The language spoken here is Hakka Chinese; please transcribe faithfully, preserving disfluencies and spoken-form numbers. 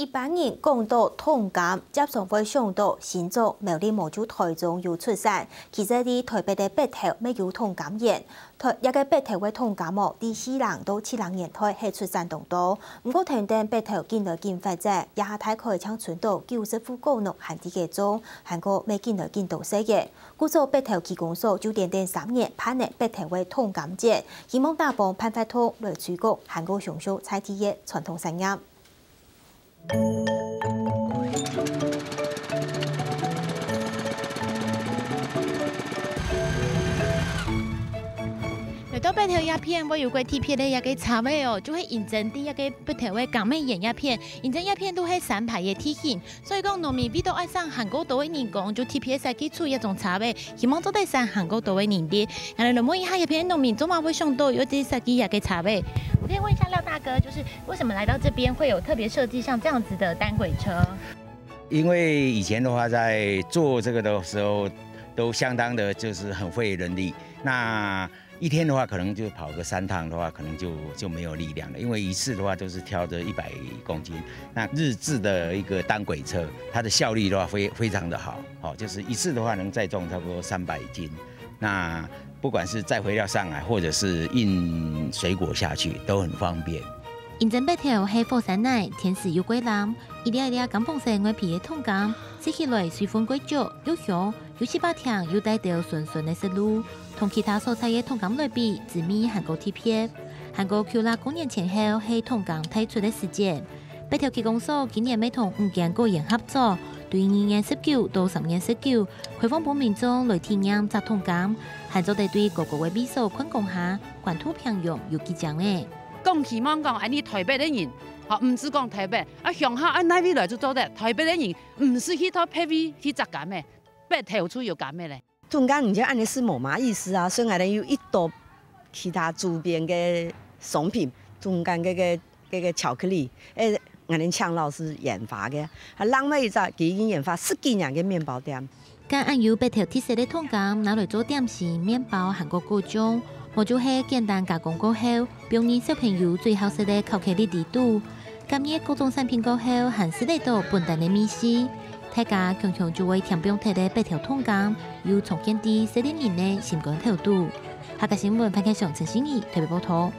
一般人講到糖柑，輒常會想到新竹、苗栗、無就臺中有出產，其實在臺北个北投乜有糖柑園。臺，這个北投个糖柑哦，在四零到七零年代係出產當多。毋過跈等北投緊來緊發展，這下大概淨伸到九十戶个農還在該種，還過乜緊來緊多細个。故所北投區公所就連續三年辦理北投个糖柑節，希望打幫辦活動來推廣還過享受在地个傳統產業。 來到北投這片，會有个特別个一个車位哦，就係因為在這个北投个柑仔園這片，因為這片都係山排个地形，所以講農民為到愛省還過多个人工，就特別設計出一種車位，希望做得省還過多个人力。 𠊎來問一下這片農民，做麼會想到有這設計這个車位？我可以問一下廖大哥，就是為什麼來到這邊會有特別設計像這樣子的單軌車？因為以前的話，在做這個的時候，都相當的就是很費人力。那一天的話，可能就跑個三趟的話，可能就，就沒有力量了。因為一次的話，都是挑著一百公斤。那日制的一個單軌車，它的效率的話非，非常的好，哦，就是一次的話能載重差不多三百斤。 那不管是載肥料上來，或者是運水果下去，都很方便。因為北投係火山泥，天時又過冷，一粒一粒柑紅色外皮个糖柑，食起來水分過足，又香，又四百甜，又帶兜酸酸个食路，同其他所在个糖柑來比，滋味還過特別。還過舊曆過年前後係糖柑大出个時節，北投區公所今年乜同五間果園合作，對二月十九到三月十九， 開放分民眾來體驗摘糖柑，還做得對哥哥个味素看講下，關渡平洋有幾靚呢？講希望講，恁呢臺北个人，吼，毋止講臺北，啊鄉下啊哪位來就做得，臺北个人毋使去到別位去摘柑仔，北投就有柑仔咧。中間毋就恁呢係無麼意思啊，所以𠊎兜有一兜其他周邊个商品，中間个个 个个巧克力，誒，𠊎兜請老師研發个，還另外一隻佢已經研發十幾年个麵包店。該恁有北投特色个糖柑拿來做點心、麵包還過果醬，無就係簡單加工過後，放入小朋友最好食个巧克力裡肚。加入各種產品過後，還試得到本地个味緒。大家強強就會添放忒个北投糖柑，又重建在細粒人个心肝頭肚。客家新聞，潘啟祥、陳心怡特別報導。